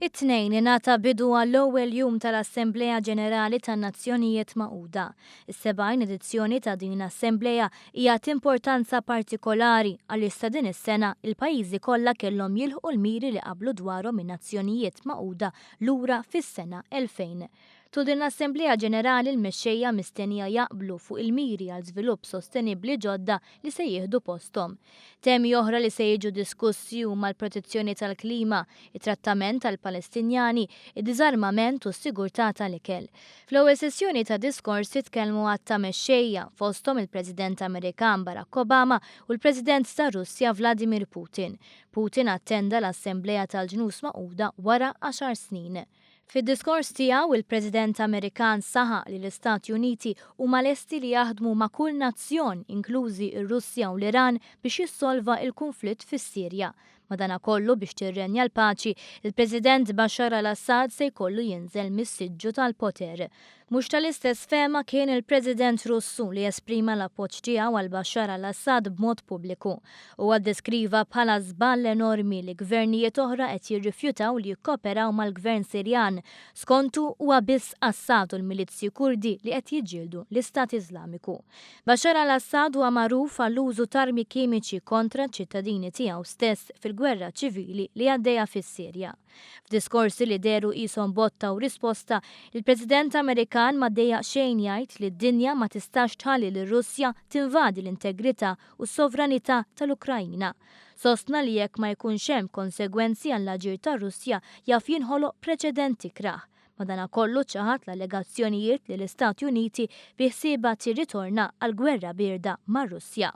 It-Tnejn ingħata bidu għall-ewwel jum tal-Assemblea Ġenerali tan-Nazzjonijiet Magħquda. Is-70 edizzjoni ta' din l-assemblea hija t'importanza partikolari għaliex sa din is-sena il-pajjiżi kollha kellhom jilħqu l-miri li qablu dwarhom in-Nazzjonijiet Magħquda lura fis-sena 2000. Tul din l-Assemblea Ġenerali l-mexxejja mistennija jaqblu fuq il-miri għal żvilupp sostenibbli ġodda li se jieħdu posthom. Temi oħra li se jiġu diskussi huma l-protezzjoni tal-klima, it-trattament tal-Palestinjani, id-diżarmament u s-sigurtà tal-ikel. Fl-ewwel sessjoni ta' diskorsi tkellmu għadd ta' mexxejja, fosthom il-President Amerikan Barack Obama u l-President tar-Russja Vladimir Putin. Putin attenda l-Assemblea tal-Ġnus Magħquda wara għaxar snin. Fid-diskors tiegħu, il-President Amerikan saħaq li l-Istati Uniti huma lesti li jaħdmu ma' kull nazzjon, inklużi r-Russja u l-Iran, biex jissolva l-kunflitt fis-Sirja. Madanakollu, biex tirrenja l-paċi, il-President Bashar al-Assad se jkollu jinżel mis-siġġu tal-poter. Mhux tal-istess fehma kien il-President Russu li esprima l-appoġġ tiegħu għal Bashar al-Assad b'mod pubbliku. Huwa ddeskriva bħala żball enormi li gvernijiet oħra qed jirrifjutaw li jikkooperaw mal-gvern Sirjan. Skontu, huwa biss Assad u l-milizzji Kurdi li qed jiġġieldu l-Istat Iżlamiku. Bashar al-Assad huwa magħruf għall-użu t'armi kimiċi kontra ċ-ċittadini tiegħu stess fil-gwerra ċivili li għaddejja fis-Sirja. F'diskorsi li dehru qishom botta u risposta, il-President Amerikan ma ddejjaq xejn jgħid li d-dinja ma tistax tħalli lir-Russja tinvadi l-integrità u s-sovranità tal-Ukraina. Sostna li jekk ma jkunx hemm konsegwenzi għall-aġir tar-Russja jaf jinħoloq preċedent ikrah. Madanakollu ċaħad l-allegazzjonijiet li l-Istati Uniti bi ħsiebha tirritorna għall-gwerra bierda mar-Russja.